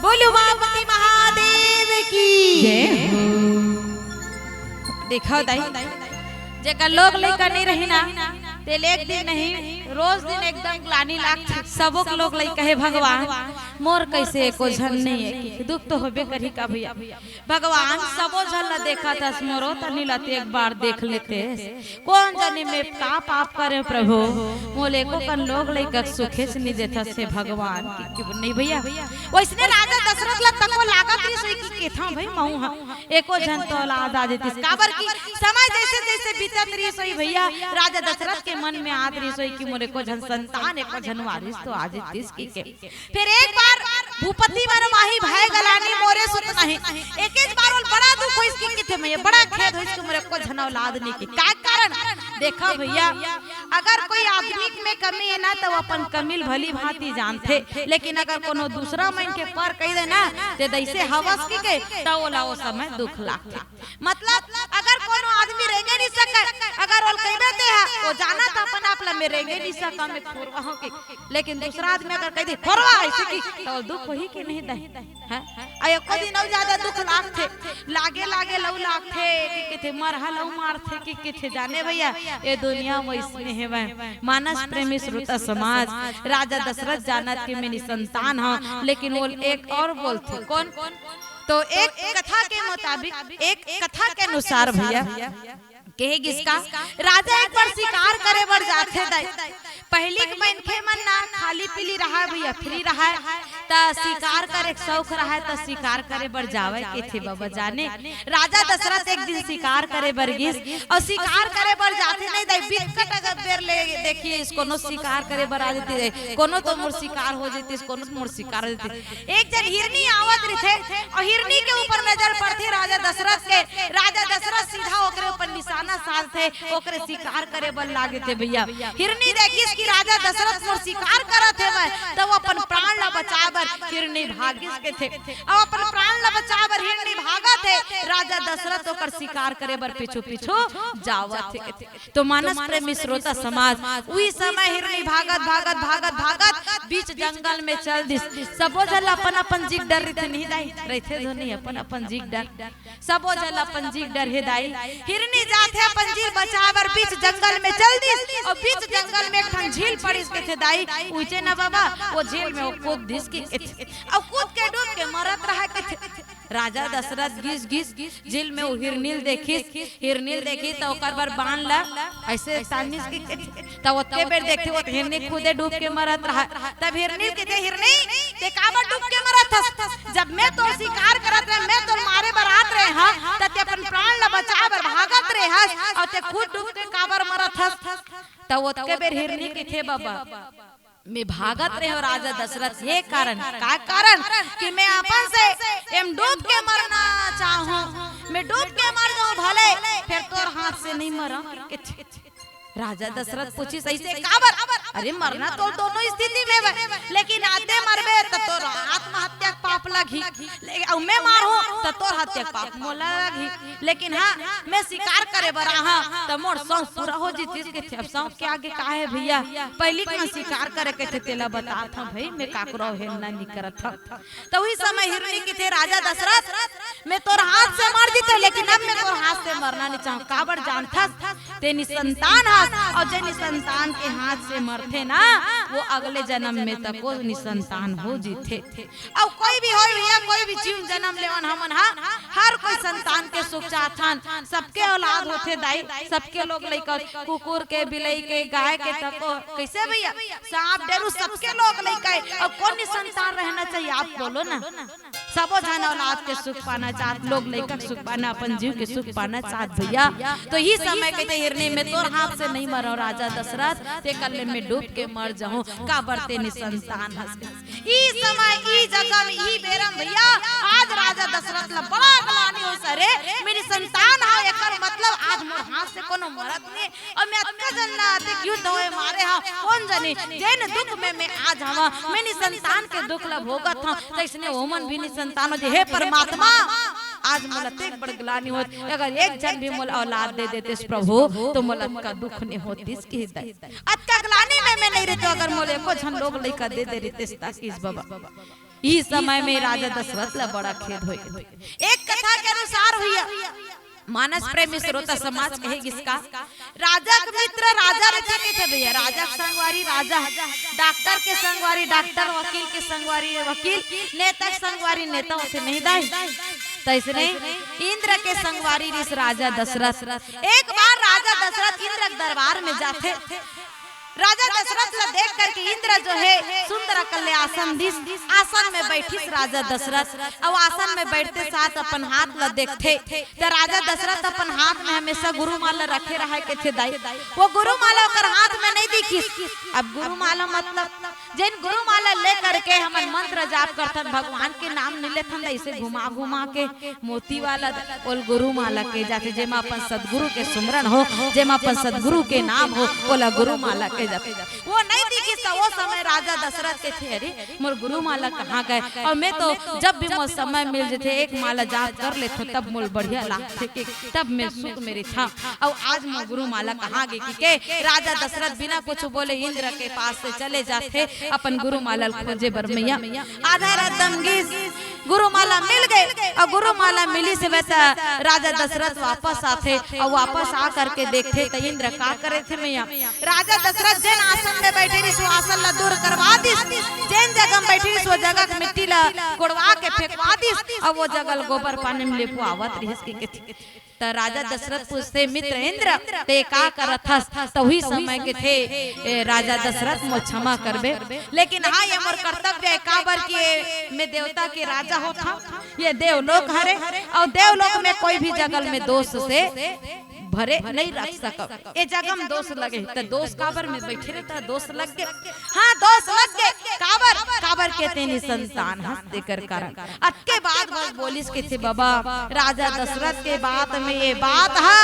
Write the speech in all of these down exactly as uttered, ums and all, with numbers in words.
बोलो उमापति महादेव की। जय हो। देखो दाई, जेकर लोग लइका नहीं रही ना, तेला एक दिन नहीं, रोज दिन एकदम ग्लानि लागथे। सबो के लोग लइका हे भगवान, मोर कइसे एको झन नहीं हे। दुख तो होबे करही का भैया। भगवान, सबो झन ला देखत हस, मोरो तनी ला ते एक बार देख लेते। कोन जनी मैं का पाप करे प्रभु, मोला एको कन लोग लइका के सुखेच नहीं देथस हे भगवान। कि, कि नहीं भैया, वइसने राजा दशरथ ला तको लागत रहिस होही कि केथा भाई महूं हा एको झन तो औलाद आ जतिस। काबर कि समय जइसे जइसे बीतत रहिस होही भैया, राजा दशरथ के मन में आत रहिस होही कि मोर एको झन संतान, एको झन वारिस तो आ जतिस कि के। फिर एक बार भूपति मन माही भय गलानी मोरे सुत नहीं। एकेच बार ओला बड़ा दुख होइस कि किथे में, बड़ा खेद होइस कि मोर एको झन औलाद नहीं कि। का कारण? देखा भैया, अगर कोई आदमी में कमी हे ना, त वो अपन कमी ल भली भांति जानथे, लेकिन अगर कोनो दूसरा मन के पर कहि दे ना, ते दइसे हवस कि के, त ओला ओ समय दुख लागथे। मतलब, अगर कोनो आदमी रेंगे नहीं सके, अगर ओला कहिबे ते हा, वो जानत अपन आप ला मैं रेंगे नहीं सका, मैं खोरवा हों कि, लेकिन दूसरा आदमी अगर कहि दे, "खोरवा," अइसे कि, त ओला दुख होही कि नहीं दाई? हैं? अउ एको दिन अउ ज्यादा दुख लागथे, लागे लागे लहू लागथे कि किथे, मरहा लहू मारथे कि किथे। जाने भैया, ए दुनिया में अइसने हेवय। मानस प्रेमी श्रोता समाज, राजा दशरथ जानत कि मैं निसंतान हंव, लेकिन वो एक अउ बोलथे। कोन? तो एक कथा के मुताबिक, एक कथा के अनुसार भैया, कहे गिस का, राजा एक बार शिकार करे बर जाथे दाई। पहिली के मनखे मन ना खाली पीली रहय भैया, free रहय, त शिकार करे के शौक रहय, त शिकार करे बर जावय कथे बबा जाने। राजा दशरथ एक दिन शिकार करे बर गिस, अउ शिकार करे बर जाथे नहीं दाई, बिकट अगर बेर ले देखिस, कोनो शिकार करे बर आ जतिस, कोनो तो मोर शिकार हो जतिस, कोनो तो मोर शिकार हो जतिस। एक झन हिरनी आवत रहिथे अउ हिरनी के ऊपर नजर पड़थे राजा दशरथ के। राजा दशरथ सीधा ओकरे ऊपर निशाना साधथे, ओकरे शिकार करे बर लागथे भैया। हिरनी देखिस कि राजा दशरथ मोर शिकार करत हेवय, त वो अपन प्राण ला बचाए बर हिरनी भागिस कथे। अउ अपन प्राण ला बचाए बर हिरनी भागत हे, राजा दशरथ ओकर शिकार करे बर पीछू पीछू जावत हे कथे। तो मानस प्रेमी श्रोता समाज, उही समय हिरनी भागत, भागत, भागत, भागत बीच जंगल में चल दिस। सबो झन ला अपन अपन जी के डर रहिथे, नहीं दाई? रहिथे धुन नहीं, अपन अपन जी के डर। सबो झन ला अपन जी के डर हे दाई। हिरनी जाथे अपन जी बचाए बर बीच जंगल में चल दिस, अउ बीच जंगल में एक ठन झील पड़िस कथे दाई। उइचे न बबा, वो झील में वो कूद दिस कि, अउ कूद के डूब के मरत रहय कथे। राजा दशरथ गिस गिस झील में वो हिरनी ल देखिस, हिरनी ल देखिस त ओकर बर बाण ल अइसे तानिस कि, त ओतके बेर देखथे वो हिरनी खुदे डूब के मरत रहय। तब हिरनी ल कथे, "हिरनी, ते काबर डूब के मरत हस? जब मैं तोर शिकार करत रहें, मैं तोर मारे बर आत रहें हंव, त ते अपन प्राण ल बचाए बर भागत रहे हस, अउ ते खुद डूब के काबर मरत हस?" त ओतके बेर हिरनी कथे, बबा, मैं भागत रहेंव राजा दशरथ, ये कारण, का कारण कि मैं अपन से एम डूब के मरना चाहूं, मैं डूब के मर जाऊं भले, फेर तोर हाथ से नहीं मरंव कथे। राजा दशरथ पूछिस, "अइसे काबर?" "अरे, मरना तो दोनों स्थिति में बा, लेकिन आते मरबे त तोर आत्महत्या के पाप लगही, ले-, अउ मैं मरहूं त तोर हत्या के पाप मोला लगही।" लेकिन हाँ, मैं शिकार करे बर आहंव, त मोर शौक पूरा हो जतिस कथे। अब शौक के आगे का हे भैया? पहिली के मैं शिकार करे कथे, तेला बतात हंव भई, मैं काकरो हेलना नइ करत हंव। त उही समय हिरनी कथे, "राजा दशरथ, मैं तोर हाथ से मर जतेंव, लेकिन अब मैं तोर हाथ से मरना नइ चाहंव। काबर जानथस, ते निसंतान हस, अउ जे निसंतान के हाथ से मरथे ना, वो अगले जनम में तको निसंतान हो जथे।" अउ कोई भी होय भैया, कोई भी जीव जनम लेवन हमन हा, हर कोई संतान के सुख चाहथन। सबके औलाद होथे दाई, सबके लोग लइका, कुकुर के, बिलई के, गाय के तको, कइसे भैया? सांप, डेरू, सबके लोग लइका हे। अउ कोन निसंतान रहना चाहिए, आप बोलो ना। सबो झन औलाद के सुख पाना चाहत, लोग लइका के सुख पाना, अपन जीव के सुख पाना चाहत भैया। तो इही समय कथे हिरनी, "मैं तोर हाथ से नहीं मरंव राजा दशरथ, तेकर ले मैं डूब के मर जाहूं, काबर ते निसंतान हस।" ई समय, ई जगह में, ई बेरा में भैया, आज राजा दशरथ ला बड़ा ग्लानि होइस, "अरे, मैं निसंतान हंव, एकर मतलब आज मोर हाथ से कोनो मरत नहीं, अउ मैं अतका झन ला अतेक युद्ध होय मारे हंव, कोन जनी, जेन दुख में मैं आज हंव, मैं निसंतान के दुख ला भोगत हंव, तइसने ओमन भी निसंतान हो जाय। हे परमात्मा, आज मोला अतेक बड़ ग्लानि होत, अगर एक झन भी मोला औलाद दे देतेस प्रभु, तो मोला अतका दुख नइ होतिस कहि दाई। अतका ग्लानि में मैं नइ रहतेंव, अगर मोला एको झन लोग लइका दे दे रहतेस त कहिस बाबा। इही समय में राजा दशरथ ला बड़ा खेद होय। एक कथा के अनुसार होइस, मानस प्रेमी श्रोता समाज कहे गिस का, राजा के मित्र राजा रहिथे कहिथे भइया, राजा के संगवारी राजा, डॉक्टर के संगवारी डॉक्टर, वकील के संगवारी वकील, नेता के संगवारी नेता होथे नहीं दाई। तइसने इंद्र के संगवारी रिहिस राजा दशरथ। एक बार राजा दशरथ इंद्र के दरबार में जाथे। राजा दशरथ ला देख करके इंद्र जो हे सुंदर अकन ले आसन दिस, आसन में बइठिस राजा दशरथ। अउ आसन में बइठते साथ अपन हाथ ला देखथे, त राजा दशरथ अपन हाथ में हमेशा गुरु माला रखे रहय कहिथे दाई। वो गुरु माला ओकर हाथ में नइ दिखिस। अब गुरु माला मतलब जेन गुरु माला ले करके हमन मंत्र जाप करथन, भगवान के नाम नइ लेथन, अइसे घुमा घुमा के मोती वाला, ओला गुरु माला कहे जाथे। जेमा अपन सदगुरु के सुमरन हो, जेमा अपन सदगुरु के नाम हो, ओला गुरु माला कहे जाथे। वो नइ दिखिस त वो समय राजा दशरथ कहिथे, अरे मोर गुरु माला कहाँ गय? अउ मैं तो जब भी मोर समय मिल जथे, एक माला जाप कर लेथों, तब मोला बढ़िया लागथे, के तब मैं सुख में रहिथों। अउ आज मोर गुरु माला कहाँ गे कहिके राजा दशरथ बिना कुछ बोले इंद्र के पास से चले जाथे अपन गुरु माला ल खोजे बर। मइया, आधा रात दम गिस, गुरु माला मिल गे। अउ गुरु माला मिलिस हवय त राजा दशरथ वापस आथे अउ वापस आ करके देखथे त इंद्र का करे थे मइया। राजा दशरथ जेन आसन में बइठे रिहिस, वो आसन ला दूर करवा दिस। जेन जगह में बइठे रिहिस, वो जगह के मिट्टी ला कोड़वा के फेंकवा दिस, अउ वो जगह ल गोबर पानी में लिपवावत रिहिस कहिथे। त राजा दशरथ पूछथे, मित्र इंद्र, तें का करत हस? त उही समय कहिथे, ए, राजा दशरथ, मोर क्षमा करबे, लेकिन हाँ, ये मोर कर्तव्य हे, काबर कि ये मैं देवता के राजा होथों, ये देवलोक हरे, अउ देवलोक में कोई भी जगह ल मैं दोष से भरे नइ रख सकँव। ए जगह में दोष लगे, त दोष काबर में बइठे रहे, त दोष लग गे। हाँ, दोष लग गे। काबर? काबर के तें निसंतान हस तेकर कारण। अतके बात बस बोलिस कहिथे बाबा, राजा दशरथ के बात में ये बात हा,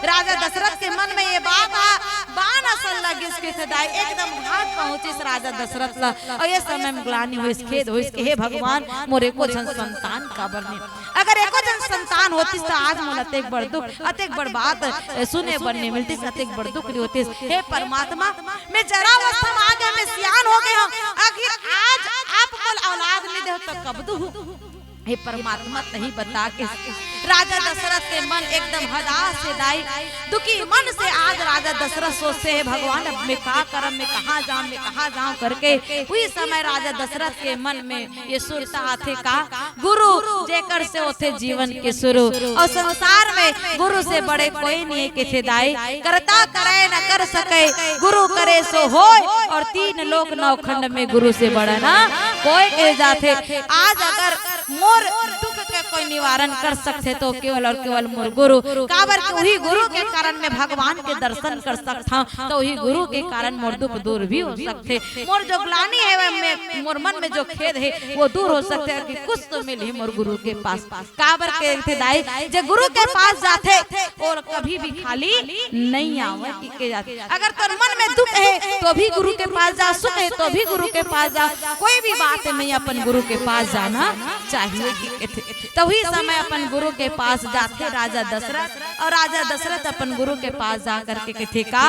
राजा दशरथ के मन में ये बात हा, बाण असन लगिस कहिथे दाई, एकदम घात पहुंचिस राजा दशरथ ला। अउ ये समय में ग्लानि होइस, खेद होइस कि हे भगवान, मोर एको झन संतान काबर नइ? अगर एको झन संतान होतिस त आज मोला अतेक बड़ दुख, अतेक बड़ बात, ए, सुने बर नइ मिलतिस, अतेक बड़ दुख नइ होतिस। हे परमात्मा, मैं जरावस्था में आ गे, मैं सियान हो गे हंव, आखिर आज आप मोला औलाद नइ देहू त कब दूहू? हे परमात्मा, तहीं बता कहिके राजा दशरथ के मन एकदम हदास हे दाई, दुखी मन से आज राजा दशरथ सोचथे, हे भगवान, अब मैं का करँव, मैं कहाँ जाँव, मैं कहाँ जाँव करके। उही समय राजा दशरथ के मन में ये सुरता आथे का, गुरु जेकर से होथे जीवन के शुरू, अउ संसार में गुरु से बड़े कोई नइ हे कहिथे दाई। करता करे न कर सके, गुरु करे सो होय, अउ तीन लोक नौ खंड में गुरु से बड़ा न कोई कहे जाथे। आज अगर मोर दुख के कोई निवारण कर सकथे त केवल अउ केवल मोर गुरु, काबर कि उही गुरु के कारण मैं भगवान के दर्शन कर सकथंव, त उही गुरु के कारण मोर दुख दूर भी हो सकथे। मोर जो ग्लानि हे, मैं, मोर मन में जो खेद हे, वो दूर हो सकथे कि कुछ तो मिलही मोर गुरु के पास। काबर कहिथे दाई, जे गुरु के पास जाथे, ओला कभी भी खाली नइ आवय कहिके जाथे। अगर तोर मन में दुख हे, तो भी गुरु के पास जा, सुख हे, तो भी गुरु के पास जा, कोई भी बात हे, मैं अपन गुरु के पास जाना चाहिए कहिथे। त उही समय अपन गुरु के पास जाथे राजा दशरथ, अउ राजा दशरथ अपन गुरु के पास जा करके कहिथे का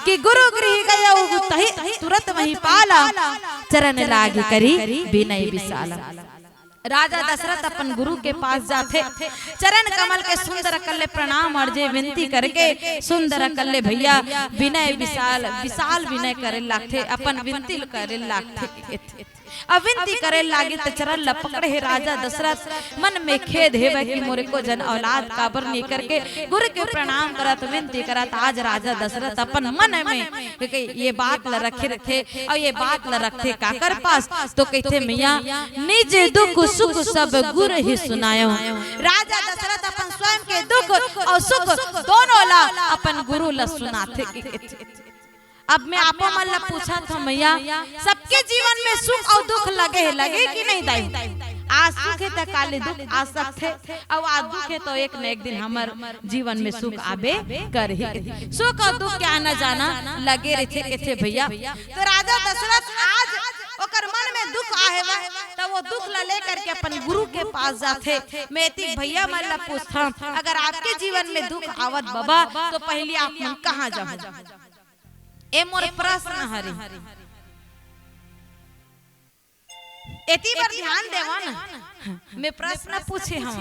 कि गुरु गृह गयउ तही तुरत महीपाला, चरण लागि करी बिनय बिसाला। राजा दशरथ अपन गुरु के पास जाथे, चरण कमल के सुंदर अकन ले प्रणाम अर्जे विनती करके सुंदर अकन ले भइया बिनय बिसाल, बिसाल बिनय करे लागथे, अपन विनती करे लागथे। अब विनती करे लागिस त चरण ल पकड़े हे राजा दशरथ। मन में खेद हेवय कि मोर एको झन औलाद काबर नइ करके गुरु के प्रणाम करत विनती करत आज राजा दशरथ अपन मन में ये बात ल रखे रखे अउ ये बात ल रखथे काकर पास तो कहिथे मइया निज दुख सुख सब गुरु ही सुनायो। राजा दशरथ अपन स्वयं के दुख अउ सुख दोनों ला अपन गुरु ल सुनाथे। अब मैं आपो मन ला पूछत हंव मइया, सबके जीवन में सुख अउ दुख लगे हे, लगे कि नहीं दाई? आज सुख हे त काली दुख आ सकथे, अउ आज दुख हे तो एक न एक दिन हमर जीवन में सुख आबे करही। सुख अउ दुख के आना जाना लगे रहिथे, कहिथे भइया। तो राजा दशरथ आज ओकर मन में दुख आहे बा, त वो दुख ला लेकर के अपन गुरु के पास जाथे। मैं एतिक भैया मन ला पूछथंव, अगर आपके जीवन में दुख आवत बबा, तो पहिली आप मन कहाँ जाहू? ए मोर प्रश्न हरे। एती बर ध्यान देवा ना, मैं प्रश्न पूछे हंव।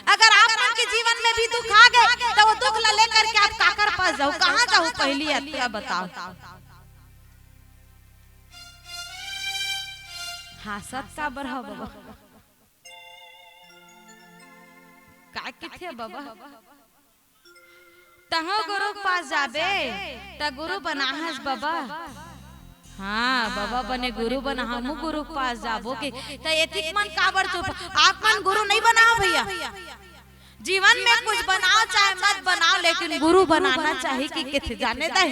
अगर आप मन के जीवन में भी दुख आ गे, त वो दुख ला लेकर के आप काकर पास जाहू, कहाँ जाहू, पहिली अतका बताव। हाँसत काबर हव बबा? का किथे बबा? तहूँ गुरु के पास जाबे, त गुरु बनाहस बबा। हाँ, बबा बने गुरु बना, हमू गुरु के पास जाबो के। त एतिक मन काबर चुप? आप मन गुरु नहीं बनाओ भैया। जीवन में कुछ बनाओ चाहे मत बनाओ, लेकिन गुरु बनाना चाहिए कि किथे जाने दे।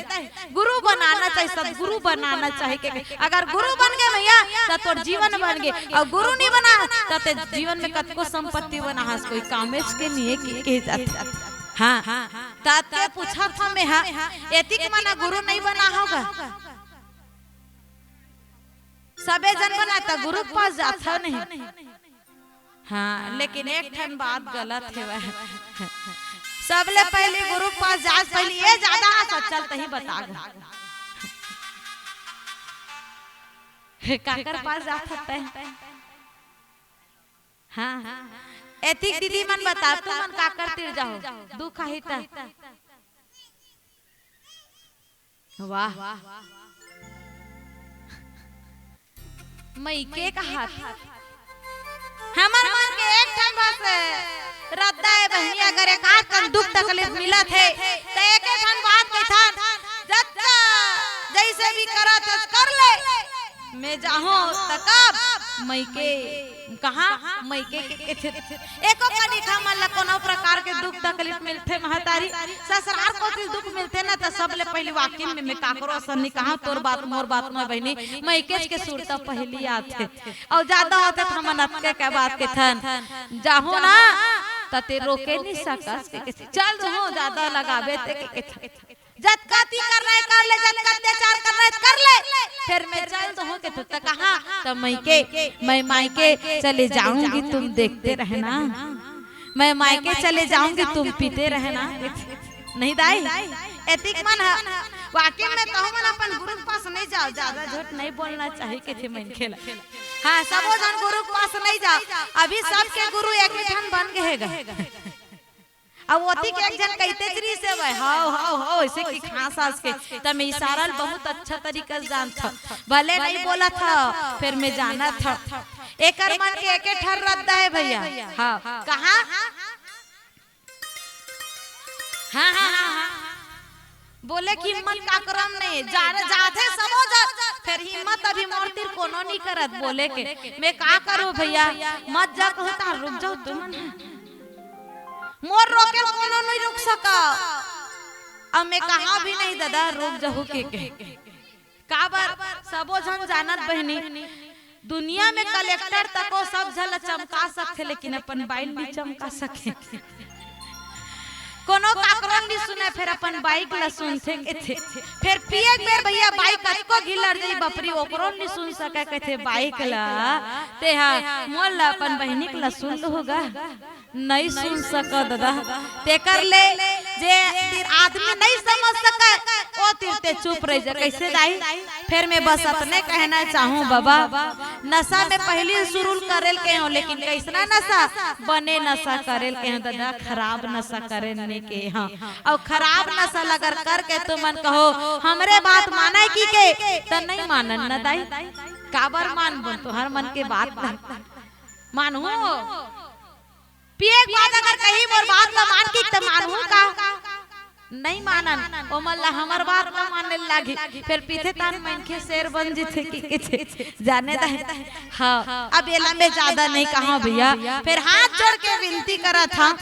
गुरु बनाना चाहिए, सदगुरु बनाना चाहिए कि अगर गुरु बन गे भैया, त तोर जीवन बन गे, अउ गुरु नहीं बना, त ते जीवन में कतको संपत्ति बनाहस, कोई कामेच के नहीं है कि, के जाथे। हाँ, त ते पूछत हंव मैं, हाँ, एतिक मन गुरु नहीं बना होगा। सबे जन बना त गुरु के पास जाथव नहीं। हाँ, लेकिन एक ठन बात गलत हेवय। सबले पहिली गुरु के पास जास पहिली ये ज्यादा हंसत चल तही बता गा। काकर पास जात हस तैं? हाँ, एतिक दीदी मन बता, तुमन काकर तीर जाहू? दुख आही त। वाह। मइके कहात। हमर मन के एक ठन बस रद्दा ए बहिनी, अगर एक आध कन दुख तकलीफ मिलत हे, त एके ठन बात कहिथन, जतका जइसे भी करत हस, कर ले। मैं जाहूं त कब? मइके। कहाँ? मइके के, के, के, एको कनिक हमन ला कोनो प्रकार के दुख तकलीफ मिलथे महतारी, ससुरार कोती दुख मिलथे ना, त सबले पहिली वाकिम में मैं काकरो असन नहीं कहां, तोर बात मोर बात नोय बहिनी, मइकेच के सुरता पहिली आथे। अउ ज्यादा होथे त हमन अतके के बात कहिथन, जाहूं ना त ते रोके नहीं सकस के, के, चल जाहूं, ज्यादा लगाबे ते के, के, जतका ती करना हे कर ले, जतका अत्याचार करना हे कर ले, फेर मैं चल जाहूं के तू त कहां? त मइके, मैं मायके चले जाऊंगी, तुम देखते रहना, मैं मायके चले जाऊंगी, तुम पीते रहना। नहीं दाई, एतिक मन ह, वाकिम में तहूं मन अपन गुरु के पास नहीं जाव, ज्यादा झूठ नहीं बोलना चाहिए कथे मनखे ला। हाँ, सबो झन गुरु के पास नहीं जाव, अभी सबके गुरु एक ही ठन बन गे हे गा। अउ ओती के एक झन कहितेच रिहिस हे, "हव, हव, हव," अइसे कि खांस आस के। त मैं इशारा ल बहुत अच्छा तरीका से जानथंव। भले नहीं बोलत हव, फेर मैं जानत हंव। एकर मन के एके ठन रद्दा हे भइया। हाँ, कहाँ? हाँ, हाँ, हाँ, हाँ। बोले के हिम्मत काकरो म नइ हे, जा-, जाथे सबो झन, फेर हिम्मत अभी मोर तीर कोनो नइ करत बोले के। मैं का करूं भइया, मत जा कहूं त रुक जाव तुमन। मोर रोके ल कोनो नइ रुक सकय। अब मैं कहां भी नहीं ददा, रुक जाहू के, के। काबर सबो झन जानत बहिनी, दुनिया में कलेक्टर तको सब झन ल चमका सकथे, लेकिन अपन बाई ल नइ चमका सके। कोनो काकरो ल नइ सुने, फेर अपन बाई ल सुनथे कथे। फेर पिए के बेर भइया बाई कतको घिलर जही बपरी, ओकरो ल नइ सुन सके कथे बाई ल। तेहा मोर ल अपन बहिनी ल सुन लूहू गा। नइ सुन सकव ददा। तेकर ले जे तीर आदमी नइ समझ सकय, ओ तीर ते चुप रहि जा। कइसे दाई? फेर मैं बस अतने कहना चाहूं बबा, नशा में पहिली सुरू करे ल कहे हंव, लेकिन कइसना नशा? बने नशा करे ल कहे हंव ददा, खराब नशा करे ल नइ कहे हंव। अउ खराब नशा ल अगर करके तुमन कहो, "हमरे बात मानय कि के?" त नइ मानन न दाई। काबर मानबो? तोहर मन के बात ल मानहूं। पिए के बाद अगर कहीं मोर बात ल मान के त मानहूं का? नइ मानन। ओमन ल हमर बात ल माने ल लागही। फेर पीथे तान मनखे शेर बन जथे कि कथे। जाने दे। हाँ, अब एला मैं ज्यादा नइ कहां भइया। फेर हाथ जोड़ के विनती करत हंव,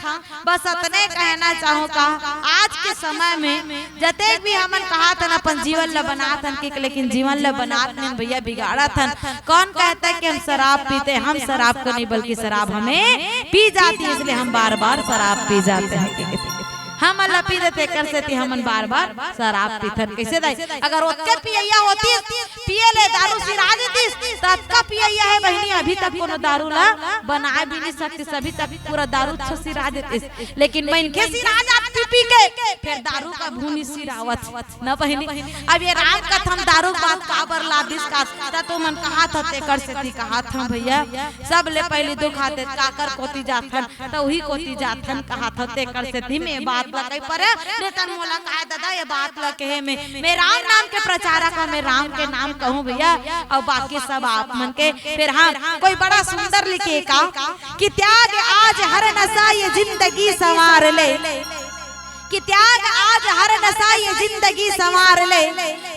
बस अतने कहना चाहूं का, आज के समय में जतेक भी हमन कहत हन अपन जीवन ल बनात हन कि, लेकिन जीवन ल बनात नइ भइया, बिगाड़त हन। कौन कहता है कि हम शराब पीते? हम शराब को नहीं, बल्कि शराब हमें पी जाती है, इसलिए हम बार-बार शराब पी जाते हैं। हमन ला पी देथे, एकर सेती हमन बार-बार शराब पीथन। कइसे दाई? अगर ओतके पियइया होतिस, पिए ले दारू सिरा देतिस, त अतका पियइया हे बहिनी, अभी तक कोनो दारू ला बनाए भी नहीं सकतिस, अभी तक पूरा दारू छ सिरा देतिस। लेकिन मनखे सिरा जात पी-पी के, फेर दारू कभू नहीं सिरावत। न बहिनी, अब ये राम कथा म दारू बात काबर लादिस का, त तुमन कहाथव तेकर सेती कहाथंव भइया। सबले पहिली दुख आथे, काकर कोती जाथन, त उही कोती जाथन कहाथंव, तेकर सेती मैं बात ला कहि परेंव, नहीं त मोला काय ददा ये बात ला कहे में, मैं राम नाम के प्रचारक हंव, मैं राम के नाम कहूं भइया, अउ बाकी सब आप मन के। फेर हां, कोई बड़ा सुंदर लिखे का कि त्याग आज हर नशा ये जिंदगी संवार ले, कि त्याग आज हर नशा ये जिंदगी संवार ले,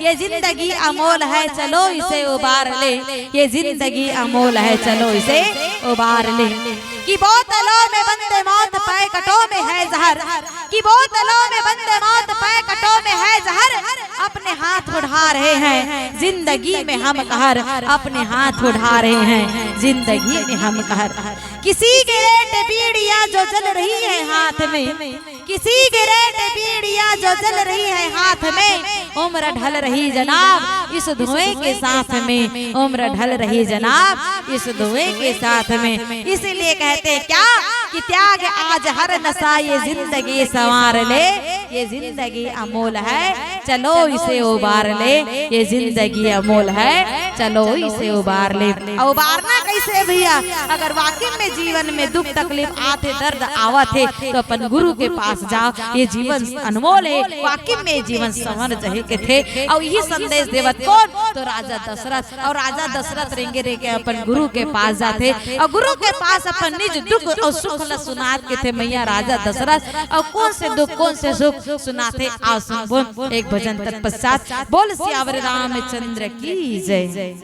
ये जिंदगी अमोल है चलो इसे उबार ले, ये जिंदगी अमोल है चलो इसे उबार ले। कि बोतलों में बंद मौत पैकेटों में है जहर, कि बोतलों में बंद मौत पैकेटों में है जहर, अपने हाथ उठा रहे हैं जिंदगी में हम कहर, अपने हाथ उठा रहे हैं जिंदगी में हम कहर। कि सिगरेट बीड़ियां जो जल रही है हाथ में, कि सिगरेट बीड़ियां जो जल रही है हाथ में, उम्र ढल रही जनाब इस धुएं के साथ में, उम्र ढल रही जनाब इस धुएं के साथ में। इसीलिए कहते क्या कि त्याग आज हर नशा ये जिंदगी संवार ले, ये जिंदगी अमोल है चलो इसे उबार ले, ये जिंदगी अमोल है चलो इसे उबार ले। अउ उबारना कइसे भइया? अगर वाकई में जीवन में दुख तकलीफ आथे, दर्द आवत हे, त अपन गुरु के पास जाव। ये जीवन अनमोल हे, वाकई में जीवन संवर जही कथे। अउ इही संदेश देवत कोन? त राजा दशरथ। अउ राजा दशरथ रेंगे रेंगे अपन गुरु के पास जाथे अउ गुरु के पास अपन निज दुख अउ सुख ला सुनात कथे, मैया राजा दशरथ, अउ कोन से दुख कोन से सुख सुनाथे, आओ सुनबो एक भजन तत्पश्चात। बोल सियावर रामचंद्र की जय।